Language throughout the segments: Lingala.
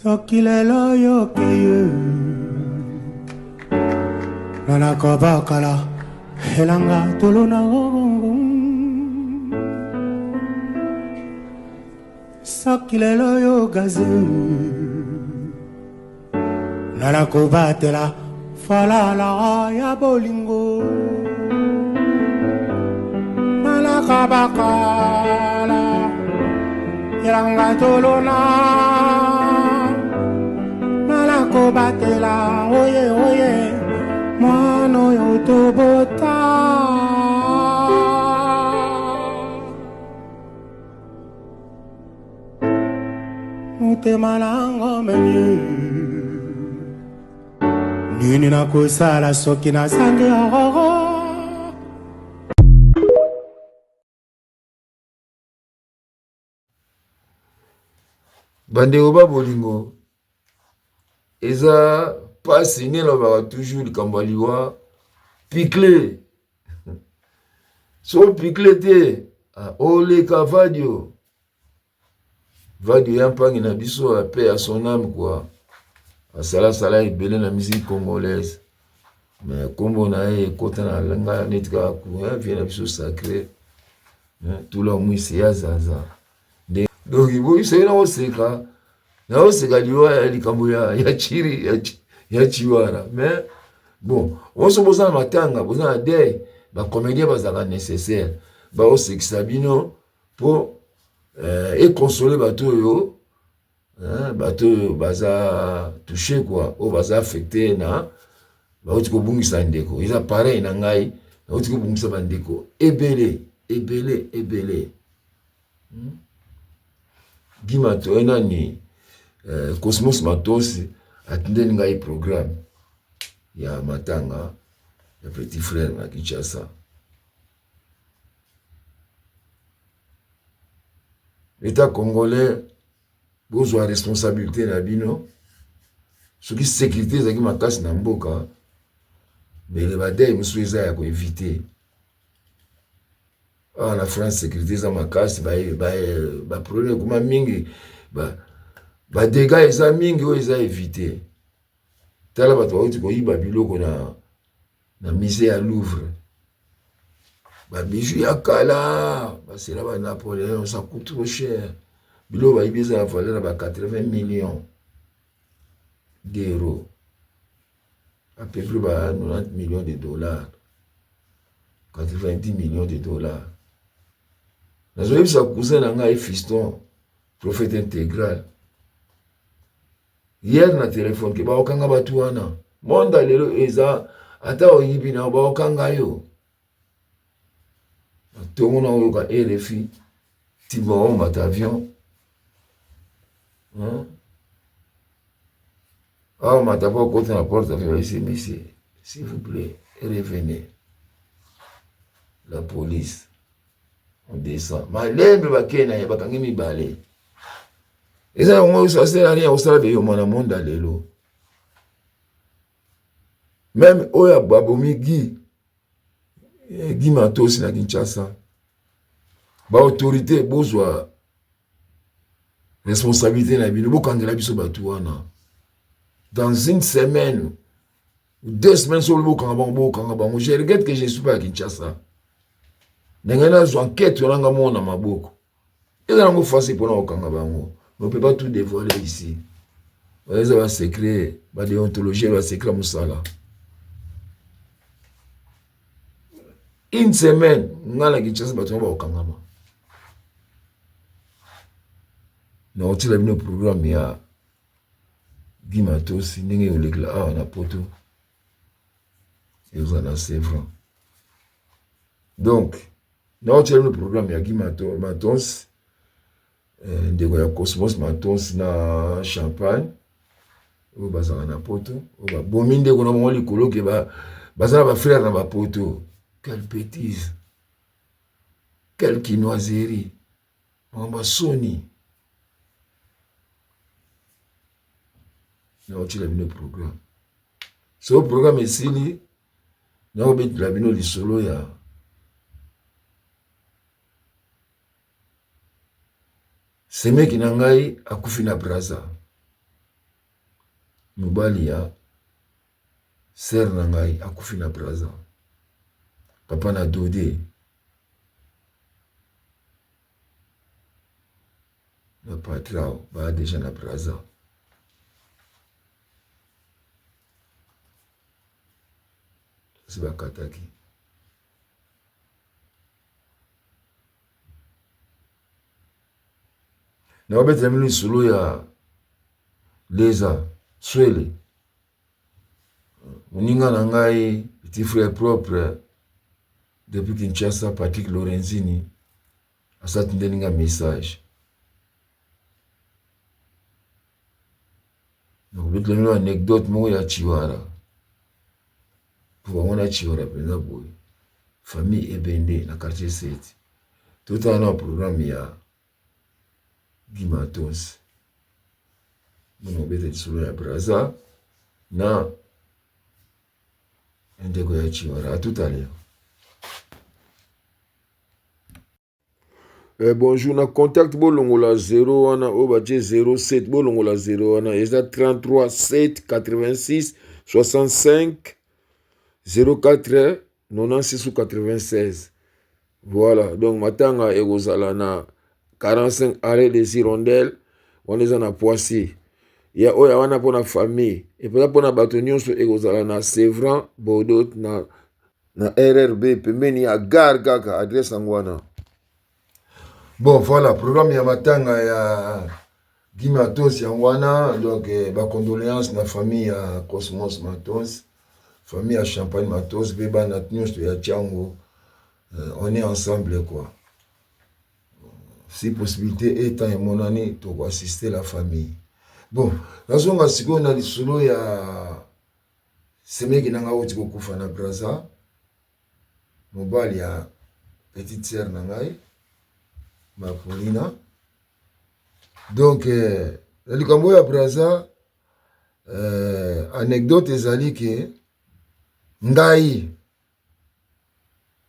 Soki lelo yokeyi nanakobakala elanga tolona soki lelo yo gaze nanakobatela falala ya bolingo nanakabakala elanga tolona nanakobatela oye oye mwana oyo tobota. Motema nango meni nini nakosala soki nazangi ororo. Bandeko ba bolingo, eza pasi nde nalobaka toujours likambo ya liwa picle so picle te ah, oleka vadio vadio ya mpangi na biso ya paix à son âme quoi asalasala ebele na musique congolaise mais nkombo na ye ekota na nga neti kaka courant vie na biso sacré tula mwisi ya zaza nde donc boyisaki na koseka naoseka liwa ya likambo ya, ya chiri ya, ya chiwara mais bon onso boza na matanga boza na deuil bacomédien bazalaka nécessaire baosekisa bino mpo eh, econsole bato oyo eh, bato oyo baza touche kua oyo baza affecte na bauti kobungisa ndeko eza pareil na ngai nauti kobungisa bandeko ebele ebele ebele hmm? Guy Mato, eh, nani eh, Cosmos Matosi atindeli ngai programme ya matanga ya petit frère na Kinshasa. L'État congolais bozwa responsabilité na bino soki sécurité ezalaki makasi na mboka mbele badei mosusu eza ya koevite Awa na France securite eza makasi ba ba ba problème ekoma mingi ba ba dégâts eza mingi oyo eza éviter. Tala bato bauti koyiba biloko na na musée ya Louvre. Ba bijoux ya kala basela ba Napoléon ça coûte trop cher. Biloko bayibi eza na valeur ya ba 80 millions d'euros. À peu près ba 90 millions de dollars. 90 millions de dollars. Nazoyebisa cousin na ngai fiston prophète intégral hier na telefone ke bakokanga bato wana monde ya lelo eza ata oyibi na bakokanga yo na ntongo na oyoka rfi ti baomata avion Awa mata po okota na porte avion bayebisi monsieur s'il vous plaît revenez la police on descend malembe bakei na ye bakangi mibale eza yango asala nini akosala beyoma na monde ya lelo meme oyo babomi gi eh, gi matosi na kinshasa baautorité bozwa responsabilité na bino bokangela biso bato wana dans une semaine ou deux semaines solo bokanga bango bokanga bango je regrette que je suis pas à Kinshasa ndenge nazwa enquête wana nga moko na maboko eza nango facile mpona kokanga bango mais on peut pas tout dévoiler ici eza ba secret ba déontologie ba secret mosala une semaine nga na Kinshasa bato yango bakokangama nakotiela bino programme ya Guy Matosi ndenge ekolekela awa na poto ekozala na sevran donc nakotiela bino programme ya Guy Matos eh, ndeko ya Cosmos Matos na Champagne oyo bazalaka na poto oyo babomi ndeko na bango likolo ke baza na bafrère na bapoto quelle bêtise quelle kinoiserie makambo ya soni nakotiela bino programme soki programme esili nakobetela bino lisolo ya semeki na ngai akufi na braza. Mobali ya sœur na ngai akufi na Brazza. Papa na Dode. Na Patrao ba deja na Brazza. Kasi bakataki. Nakobetela bino lisolo ya Leza Swele, moninga na ngai, petit frère propre depuis Kinshasa, Patrick Lorenzini asatindeli nga message. Nakobetela bino anecdote moko ya Tshiwara. Po bango na Tshiwara mpenza boye. Famille Ebende na quartier 7. Totala na programme ya Guy Matos. Mona kobeta lisolo ya Brazza na ndeko ya Tshiwara. À tout à l'heure. Eh, bonjour na contact bolongola 0 wana oyo batie 07 bolongola 0 wana eza 33 7 86 65 04 96 ou 96 voilà donc matanga ekozala na 45 arrêt des hirondelles wana eza na poissy ya oyo wana mpona famille epenza mpona bato nyonso ekozala na sevran bordeaux na na rrb pembeni ya gare kaka adresse yango wana bon voilà programme ya matanga ya Guy Matos yango wana donc eh, ba condoléances na famille ya Cosmos Matos famille ya Champagne Matos mpe bana nyonso ya Tiango euh, on est ensemble quoi si possibilité etant emonani tokoassiste la famille bon nazonga sikoyo na lisolo ya Semeki na nga awuti kokufa na Brazza, mobali ya petite sœur na ngai ma Paulina. Donc eh, na likambo oyo ya Brazza eh, anecdote ezali ke ngai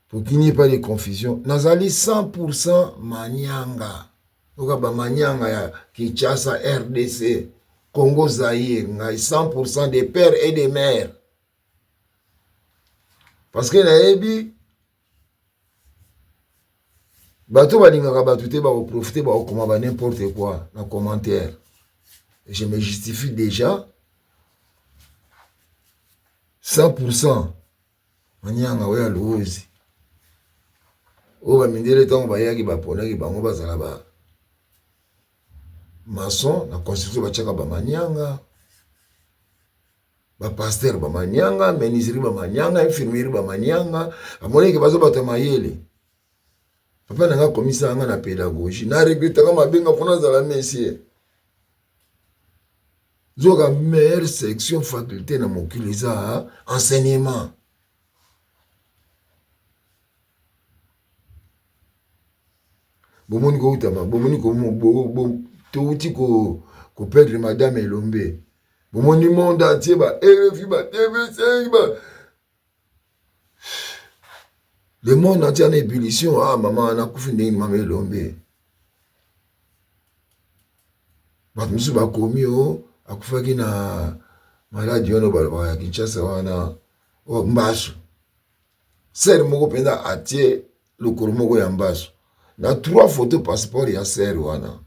pour qu'il n'y ait pas de confusion nazali 100% manianga oka ba manianga ya Kinshasa RDC Congo Zaïre ngai 100% de père et de mère parce que nayebi bato balingaka bato te bakoprofite bakokoma ba n'importe quoi na commentaire je me justifie déjà 100% Manyanga oyo ya luozi oyo bamindele ntango bayaki baponaki bango bazala ba maçon na construction batiaka bamanyanga bapaster bamanyanga menuiserie bamanyanga infirmerie bamanyanga amonaki baza bato ya mayele papa na nga akomisaka nga na pédagogie na regretaka mabe nga mpo nazala monsieur Nzoka meilleure section faculté na mokili eza enseignement. Bomoni koutama, bomoni ko touti ko ko perdre madame Elombe. Bomoni monde entier ba RFI ba TV5 ba le monde entier en ébullition. Ah maman anakufi ndenge mama Elombe. Bato mosusu bakomi o oh, akufaki na maladi wana balobaka ya Kinshasa wana oh, mbasu. Sere moko mpenza atie lokolo moko ya mbasu na trois photo passeport ya sere wana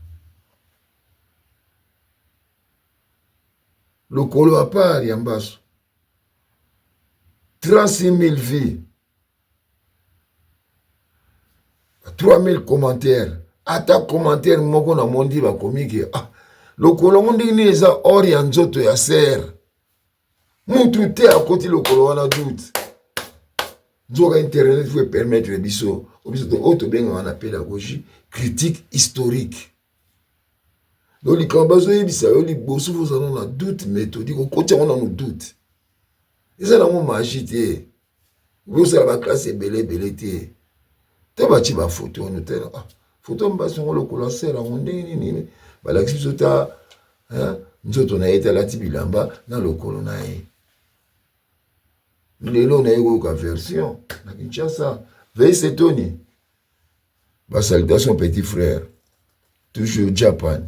lokolo ya part ya mbasu 36 000 vues 3000 commentaires ata commentaire moko na mondi bakomi ke ah, lokolo yango ndenge nini eza or ya nzoto ya sere mutu te akoti lokolo wana doute nzoka internet faut permettre biso biso oyo tobengaka na pédagogie critique historique donc likambo bazoyebisa yo liboso fozala na doute méthodique okoti yango nanu doute eza nango magie te Bozala ba classe ebele ebele te. Te batie ba photo wana te. Ah, photo mbasi yango lokola sere yango ndenge nini balakisi biso ta nzoto na ye te alati bilamba na lokolo na ye. Lelo na ye koyoka version na Kinshasa. Veille Tony. Ba salutation petit frère. Toujours Japan.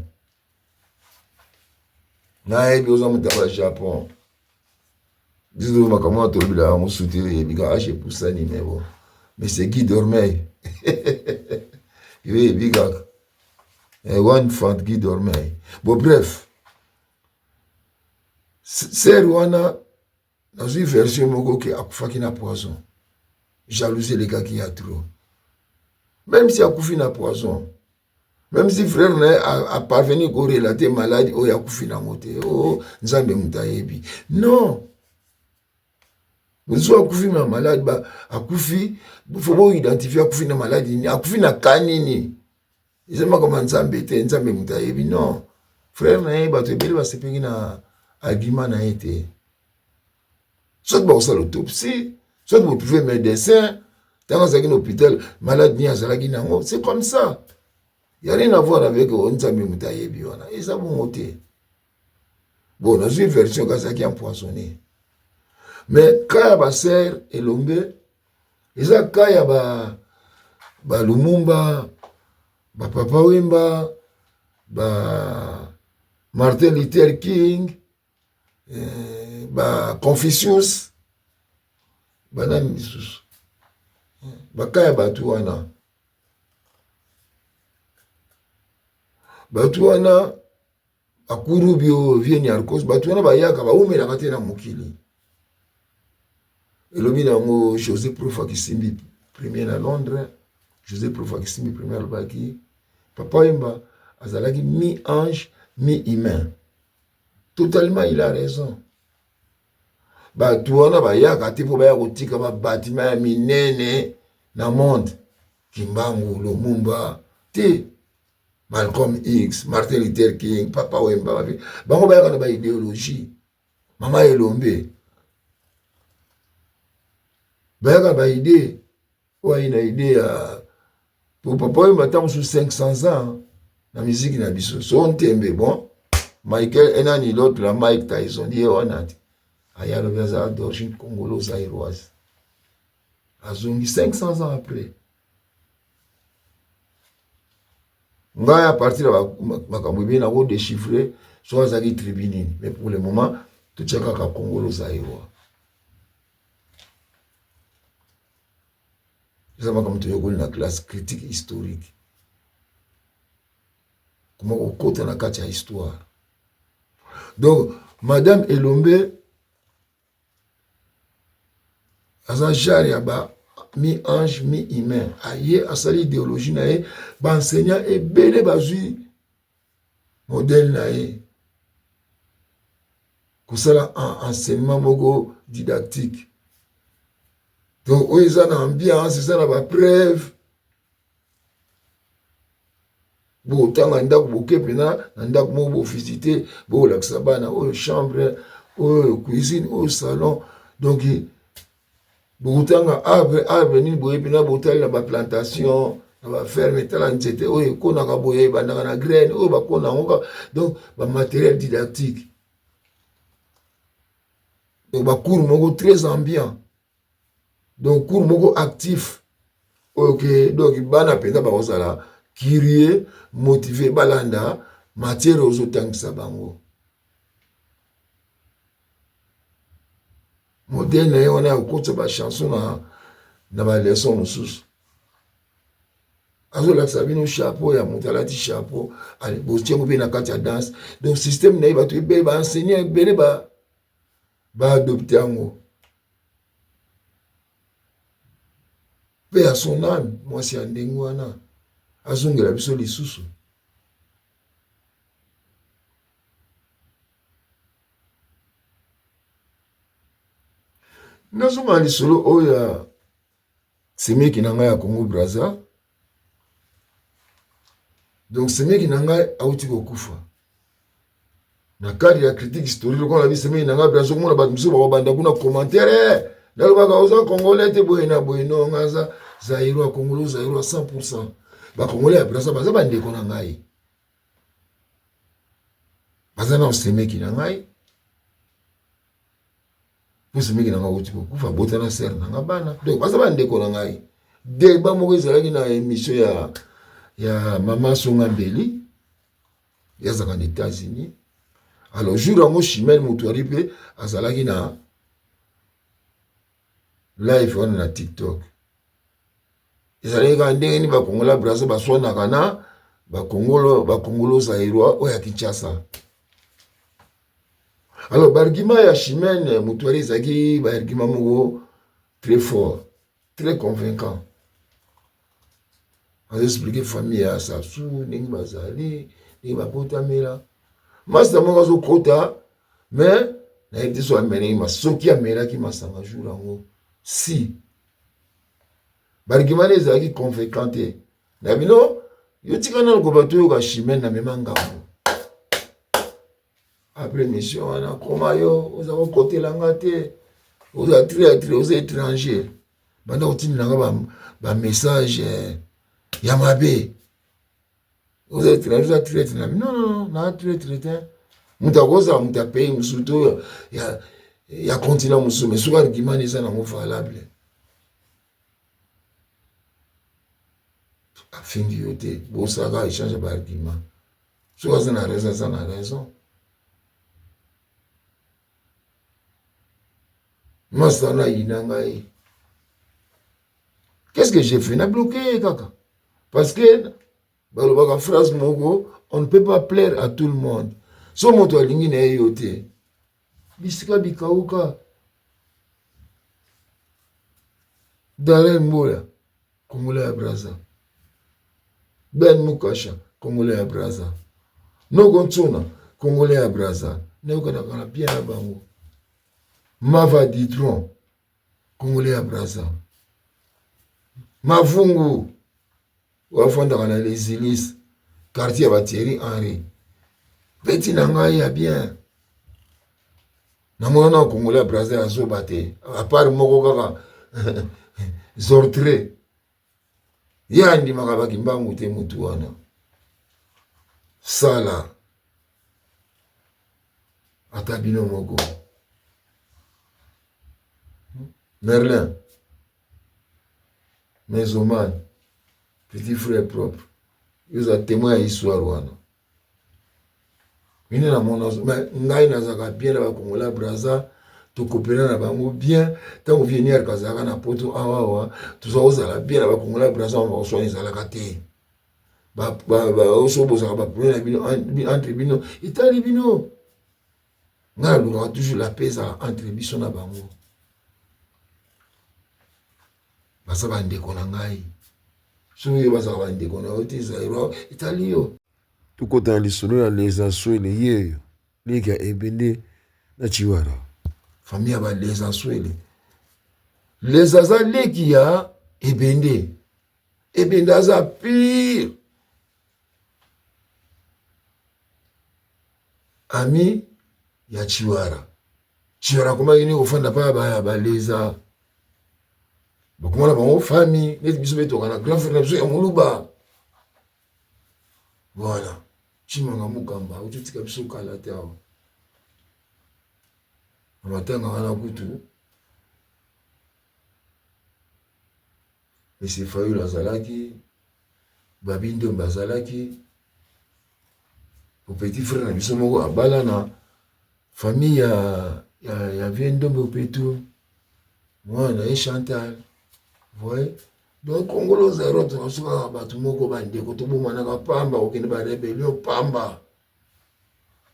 Nayebi oza moto ya ba Japon. Biso makambo wana tolobela yango suti oyebi kaka age epusani mais bon. Mais c'est Guy Dormeil. Yo oyebi kaka. Eh, one fant Guy Dormeil. Bon bref. Sœur wana nazwi version moko ke akufaki na poison. Jalousie elekaki ya trop. Même si akufi na poison, même si frère na ye aparvenir korelate maladi oyo akufi nango te o oh, nzambe moto ayebi non mosusu akufi na maladi akufi fo boidentifie akufi na maladi nini akufi na ka nini eza makambo ya nzambe te nzambe moto ayebi non frère na ye bato ebele basepeli na argument na ye te soki bakosala autopsie soki botrouve médecin ntango azalaki na hôpital malade nini azalaki nango c'est comme ça ya rien à voir avec oyo nzambe moto ayebi wana eza bongo te bon nazwi version kazalaki empoisonné mais ka ya basere elombe eza ka ya ba balumumba bapapa wemba ba martin luther king eh, ba Confucius banani lisusu eh, baka ya bato wana bato wana bakurubi oyo vie niarcos bato wana bayaka bawumelaka te na mokili elobi na yango josé profa kisimbi premier na londres josé profa kisimbi premier alobaki papa wemba azalaki mi ange mi humain Totalement il a raison. Bato wana bayaka te mpo baya kotika babatima ya minene na monde. Kimbangu, Lumumba, te. Malcolm X, Martin Luther King, Papa Wemba, bango bayaka na ba idéologie. Mama Elombe. Bayaka na ba idée. Oyo aye na idée ya po Papa Wemba ntango mosusu 500 ans na miziki na biso. So ntembe bon Michael enani l'autre la Mike Tyson ye wana te. Aya alobi aza d'origine congolo-zaïroise. Azongi 500 ans après. Ngai à partir ya makambo ebele nako déchiffrer soki azalaki tribu nini mais pour le moment totia kaka congolo-zaïrois. Eza makambo toyekoli na classe critique historique. Koma kokota na kati ya histoire. Donc, Madame Elombe aza genre ya ba mi ange mi humain. Aye asali idéologie na ye, ba enseignants ebele bazwi modèle na ye. Kosala enseignement moko didactique. Donc oyo eza na ambiance, eza na ba preuve. Botanga ndako boke mpena na ndako moko bovisite, bolakisa bana oyo chambre, oyo cuisine, oyo salon. Donc bokotanga arbre, arbre nini boye mpena botali na ba plantation, na ba ferme, tala nzete oyo ekonaka boye, ebandaka na graine, oyo bakona yango kaka. Donc ba matériel didactique. Donc ba cours moko très ambiant. Donc cours moko actif. Ok, donc bana mpenza bakozala curieux, motivé, balanda matière ozotangisa bango. Modèle na ye wana ya kokotisa ba chanson na ba leçon mosusu. Azolakisa bino chapeau ya moto alati chapeau, botie yango mpe na kati ya danse. Donc système na ye bato ebele ba enseignant ebele ba adopte yango. Mpe ya son âme, mwasi ya ndenge wana azongela biso lisusu. Nazonga lisolo oyo ya semeki na ngai ya Congo Brazza. Donc semeki na ngai auti kokufa na cadre ya critique historique lokola na semeki na ngai Brazza, okomona bato mosusu bakobanda kuna commentaire nalobaka oza congolais te boye na boye no ngai aza Zaïrois, Congolo Zaïrois 100%. Ba Congolais ya Brazza baza bandeko na ngai, baza na semeki na ngai po semeki na ngai auti kokufa, abota na sere na ngai bana, donc baza bandeko na ngai. Débat moko ezalaki na émission ya mama Songa Mbeli, yazaka na États-Unis. Alors jour yango Chimène Mutuari mpe azalaki na live wana na TikTok. Ezalaki kaka ndenge nini bakongola Brazza baswanaka na bakongolo bakongolo zairois oyo ya Kinshasa. Alors baargument ya Chimène Mutuari ezalaki baargument moko très fort, très convaincant. Azo expliquer famille ya Sassou ndenge bazali, ndenge babotamela. Masta moko azokota mais nayebi te so amelaki ma soki amelaki masanga jour yango si barguments ezalaki convaincant te na bino yo tika nanu koba toyoka chimene na mema ngambo après mission wana koma yo oza kokotela nga te oza traitre oza étranger banda kotindela nga bamessage ba eh, ya mabe oza étranger oza traitre na non non na traitre te moto akozala moto ya pays mosusu to ya, ya continent mosusu mais soki argument eza nango valable afingi yo te bosalaka échange ya baargument soki aza na raison aza na raison masta wana ayina ngai qu'est ce que j'ai fait na bloqué ye kaka parce que balobaka phrase moko on ne peut pas plaire à tout le monde so moto alingi na ye yo te bisika bikauka Darren Mbola congolais ya Brazza Ben Mukasha congolais ya Brazza Noko Nsona congolais ya Brazza nayokanaka na bien na bango Mava Didron congolais ya Brazza Mavungu oyo afandaka na les Ilis quartier ya ba Thierry Henry peti na ngai ya bien namona na congolais ya Brazza ya zoba te apart moko kaka Zortre ye andimaka bakimbangu te mutu wana sala ata bino moko Merlin Mezoman petit frère propre yo oza témoin ya histoire wana mine namona ngai nazalaka bien na bakongola braza tokopena na bango bien ntango vie niark azalaka na poto awawa toza kozala bien na bakongola braza bakoswana ezalaka te oso bozalaka baproblème na bino entre bino etali bino ngai nalukaka toujours la paix ezala entre biso na bango baza bandeko na ngai soki yo bazalaka bandeko na yo te zairo etali yo tokota na lisolo ya leza swele yeyo leki ya ebende na chiwara famille ya baleza swele leza aza leki ya ebende ebende aza pire ami ya chiwara chiwara akomaki nini kofanda pa baya baleza bakoma na bango famille neti biso mpe toka na grand frère na biso ya moluba voilà chimanga mukamba ototika biso kala te awa na matanga wana kutu Monsieur Fayulu azalaki, Babi Ndombe azalaki, petit frère na biso moko abala na famille ya, ya, ya vieux Ndombe Opetu, mwana na ye Chantal. Voyez? Donc Congolo zero tokasukaka bato moko bandeko tobomanaka pamba kokende ba rebellion pamba.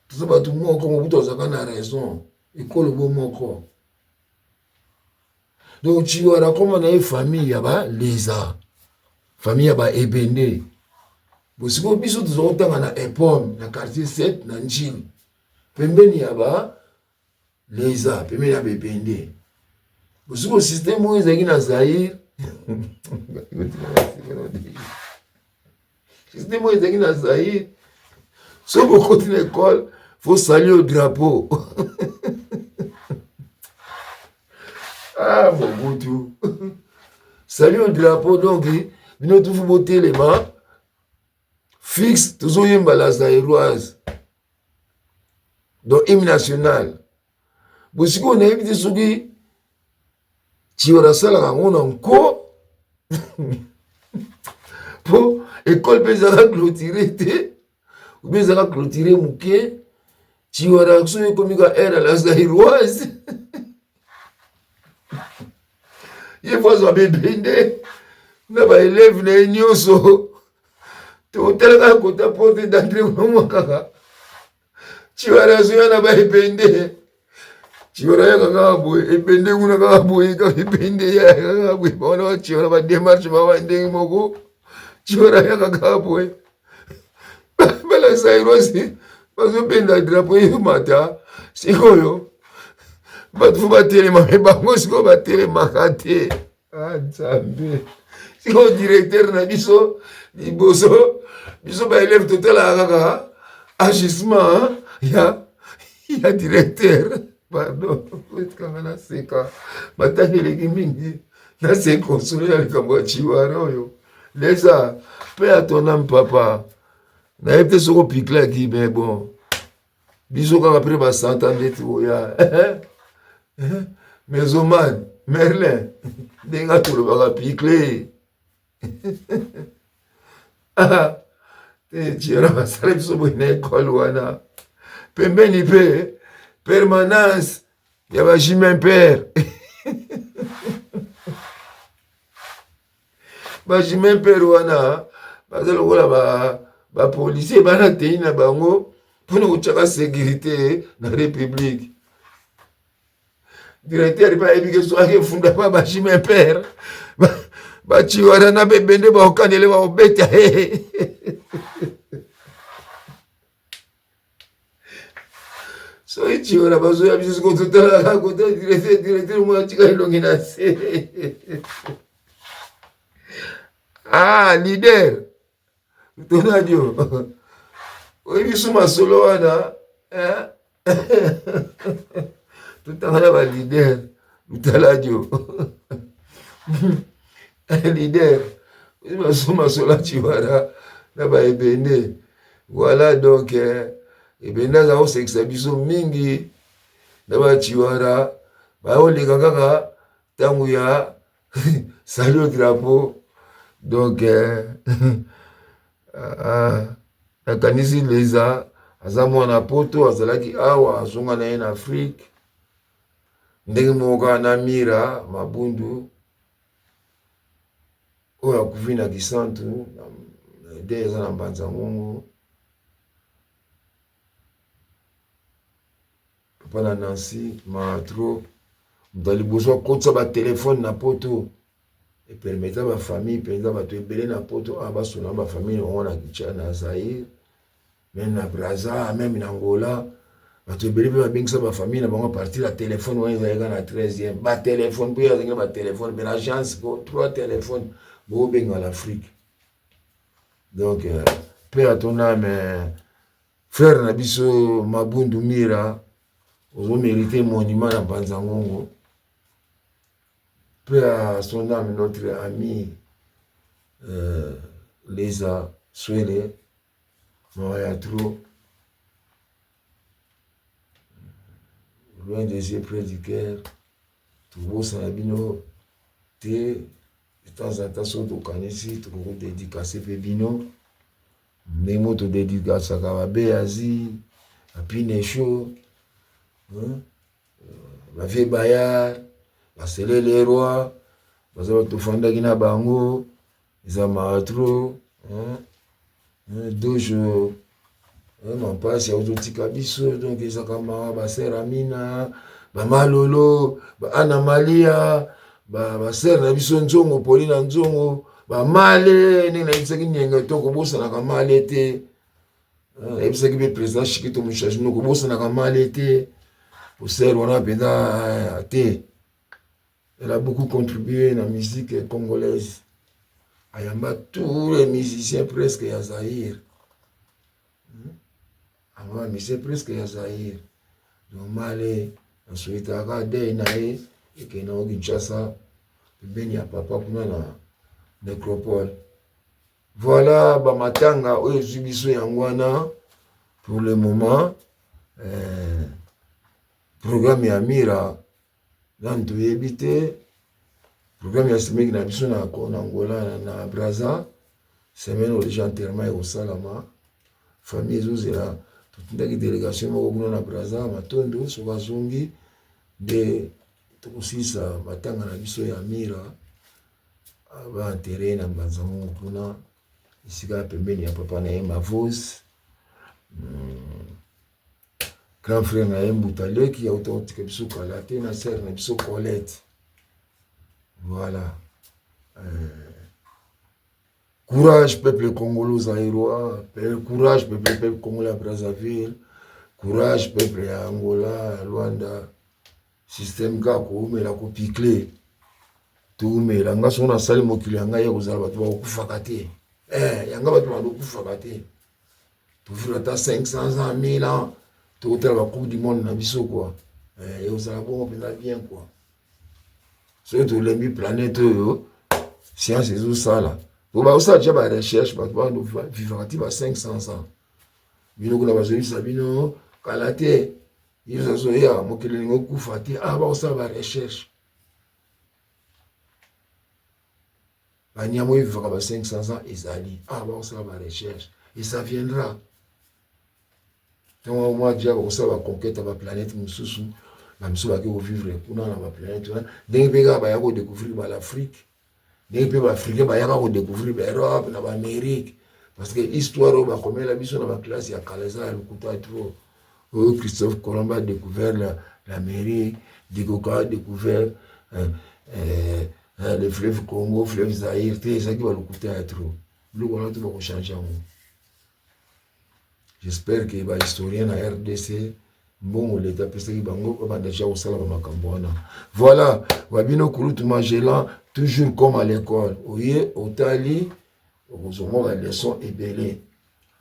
Toza bato moko Mobutu azalaka na raison ekolo bo moko. Donc Tshiwara akoma na ye famille ya ba leza, famille ya ba ebende. Bosiko biso toza kotanga na Epom na quartier 7 na Njili, pembeni ya ba leza, pembeni ya ba ebende. Bosiko système oyo ezalaki na Zaire système oyo ezalaki na Zaire, soki okoti na école faut saluer au drapeau ah Mobutu salut au drapeau donc bino tufu botelema fixe tozoyemba la zairoise donc hymne national bosikoyo nayebi te soki Tshiora asalaka yango na nko po ekole mpe ezalaka clôture te obi ezalaka clôture moke. Chiwara soki ekomi ka aire à la zairoise ye fo azwa bebende na baeleve na ye nyonso totala kaka kota porte d'entrée komwa kaka chiwara azoya na baebende chiwara yaka kaka boye ebende kuna kaka boye kaka ebende yaka kaka boye bawana bachiwara bademarche bawa ndenge moko chiwara yaka kaka boye bala zairoise bazobenda drapo emata sikoyo bato fo batelema me bango sikoyo batelemaka te ah, nzambe sikoyo directeur na biso liboso biso baeleve totalaka kaka agissement ya ya directeur pardon etikanga naseka matanga eleki mingi nasekonsole ya likambo ya chiwara oyo Leza, paix à ton âme papa. Nayebi te soki opiklaki mais bon. Biso kaka pre ba 100 ans ndeti oya. Mezoman, Merlin, ndenge tolobaka pikle. Te tiera basala biso boye na ekole wana. Pembeni pe permanence ya ba jimempere. Ba jumain pere wana baza lokola ba policier bana tei na bango mpona kotyaka sécurité na république. Directeur mpe ayebi ke soki efunda pa ba jumain pere baciwara na bebende baokanele baobeta ye. Soki ciwara bazoya biso sikoyo totalaka kota directeur, directeur moko atika elongi na se. Ah, leader tonadio oyebi so masolo wana eh? Totanga na balider lutaladio leader oyebi maso masolo ya ciwara na baebende. Voilà donc eh, ebende aza kosekisa biso mingi na baciwara baoleka kaka ntango ya salut au drapeau. Donc eh, ah, nakanisi leza aza mwana poto azalaki awa azonga na ye na Afrique ndenge moko kaka na Mira Mabundu oyo akufi na Kisantu de eza na Mbanza Ngungu papa na Nancy Maatro moto ya liboso akotisa batelefone na poto epermeta bafamille mpenza bato ebele na poto awa basona bafamille na bango na Kinshasa na Zaire meme na Brazza meme na Angola bato ebele mpe babengisa bafamille na bango a partir ya telefone wana ezalaki na 13e batelefone mpe azalaki na batelefone mpe na agence ko 3 telefone bokobenga l'Afrique. Donc mpe ya ton ame frère na biso Mabundu Mira ozo mérite monument na Mbanza Ngongo. Paix à son âme notre ami euh, Leza Swele mawa ya trop loin des yeux près du cœur tobosana bino te de temps en temps soki tokanisi tokoki kodedikase mpe bino ndenge moko todedikasaka babeazi bapinesho bavie bayard basele le roi baza bato tofandaki na bango eza mawa trop dojo mampasi auzotika biso donc ezaka mawa basere amina bamalolo baana malia basere na biso nzongo poli na nzongo bamale ndenge nayebisaki nienge to kobosanaka male te nayebisaki mpe président shikito moshashino kobosanaka male te posere wana mpenza te. Elle a beaucoup contribué na musique congolaise. Ayamba tous les musiciens presque ya Zaïre. Ayamba musicien presque ya Zaïre. Donc male nasuitaka dei na ye ekende na Kinshasa pembeni ya papa kuna na necropole. Voilà ba matanga oyo ezwi biso yango wana pour le moment. Programme ya Mira nanu toyebi te. Programme ya semeki na biso na Angola na Brazza semaine oyo deja enterrement ekosalama. Famille ezozela Totindaki delegation moko kuna na Brazza, Matondo, soki azongi nde tokosilisa matanga na biso ya Mira, ba enterre na Mbanza Ngungu kuna esika pembeni ya papa na ye Mavos. Grand frère na ye Mbuta Leki auta kotika biso kala te na sœur na biso Colette. Voilà. Courage peuple congolais zaïrois, courage peuple congolais ya Brazzaville, courage peuple ya Angola, ya Luanda. Système kaka koumela kopikle toumela nga soki nasali mokili ya ngai ya kozala bato bakokufaka te eh, yanga bato bakokufaka te tovivre ata 500 ans 1000 ans tokotala ba coupe du monde na biso quoi eh, ekozala bongo mpenza bien quoi soki tolembi planète oyo science ezosala po bakosala deja ba recherche bato bavivaka ti ba 500 ans bino kuna bazoyebisa bino kala te yesu azoya mokili elingi okufa te ah bakosala ba recherche banyama oyo evivaka ba 500 ans ezali ah bakosala ba recherche et ça viendra ntango mwa dia bakosala baconquête ya baplanète mosusu bamisu bake kovivre kuna na baplanète wana ndenge mpe kaka baya kodécouvrir ba l'afrique ndenge mpe baafricain bayaka kodécouvrir baeurope na baamérique parce que histoire oyo bakomela biso na baklasse ya kala eza ya lokuta trop oyo christophe colomb a découvert l'amérique dikoka a découvert le fleuve congo fleuve zaïre te ezalaki balokuta ya trop biloko wana to bakochange yango. J'espère que ba historiens na RDC mbongo leta apesaki bango babanda deja kosala ba makambo wana. Voilà, babino kulutu Magellan toujours comme à l'école. Oye otali okozwa mwa ba leçon ebele.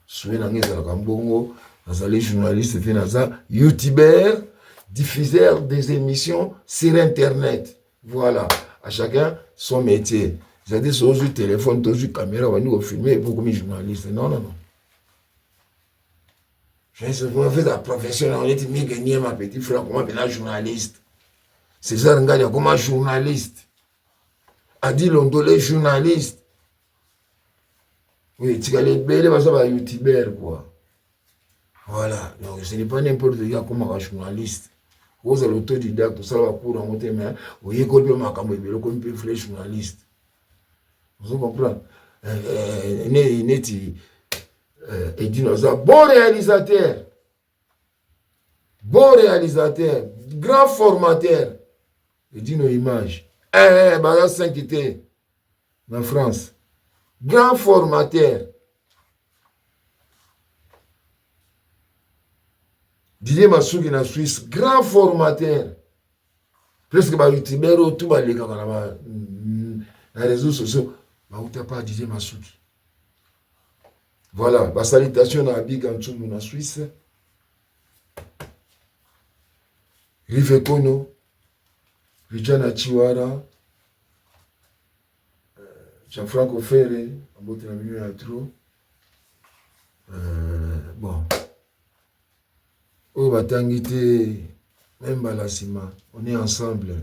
Souhait na ngai ezalaka mbongo, nazali journaliste te, naza youtubeur, diffuseur des émissions sur internet. Voilà, à chacun son métier. C'est-à-dire soki ozwi téléphone to ozwi caméra obandi kofilme epo okomi journaliste. Non, non, non. Je fais la profession na neti Mige Niema petit frère akoma mpena journaliste. César Ngadi akoma journaliste. Adi Londole journaliste. Oui, etikali ebele baza ba youtubeur quoi. Voilà, donc ce n'est pas n'importe qui akomaka journaliste. Ozala autodidacte, osala ba cours yango te mais oyekoli mpe makambo ebele okomi mpe vrai journaliste. Ozo comprendre? Neti Edino aza bon réalisateur. Bon réalisateur, grand formateur. Edino image. Baza 5 te na France. Grand formateur. Didier Masuki na Suisse, grand formateur. Presque ba youtubeurs oyo tout balekaka na ba na réseaux sociaux bauta pa Didier Masuki. Voilà, ba salutations na Abiga Ntsumbu na Suisse. Rive Kono, Rijana Chiwara, Gianfranco Ferre, mbote na bino ya trop. Bon. Oyo batangi te, même mbala nsima, on est ensemble.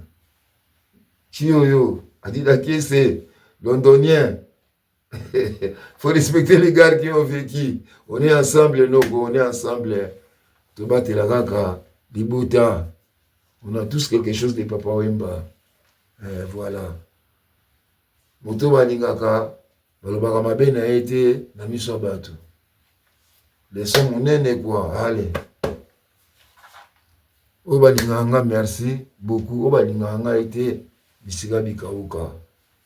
Chiyoyo, Adida Kiese, londonien. Faut respecter les gars qui ont vécu. On est ensemble, Noko, on est ensemble. Tobatela kaka, Libuta. On a tous quelque chose de Papa Wemba. Voilà. Moto balingaka, balobaka mabe na ye te na miso ya bato. Leçon monene quoi. Allez. Oyo balingaka nga merci beaucoup. Oyo balingaka ngai te bisika bikauka.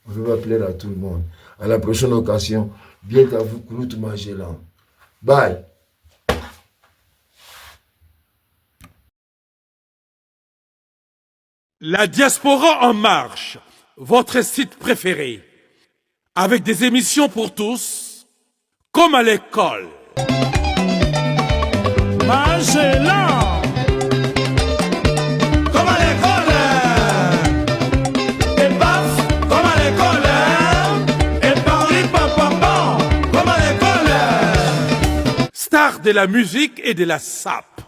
On ne peut pas plaire à tout le monde. À la prochaine occasion, bien à vous, Kulutu Magellan. Bye. La diaspora en marche, votre site préféré, avec des émissions pour tous, comme à l'école. Magellan. Comme à l'école. Et paf, comme à l'école. Et parli pam pam, comme à l'école. Star de la musique et de la sape.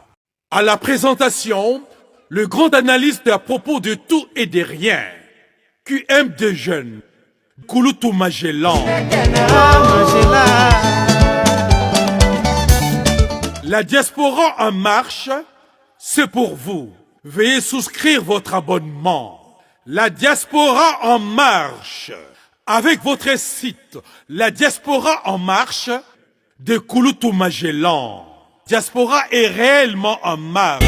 À la présentation, le grand analyste à propos de tout et de rien. QM de jeunes. Kulutu Magellan. La diaspora en marche, c'est pour vous. Veuillez souscrire votre abonnement. La diaspora en marche. Avec votre site, la diaspora en marche de Kulutu Magellan. Diaspora est réellement en marche.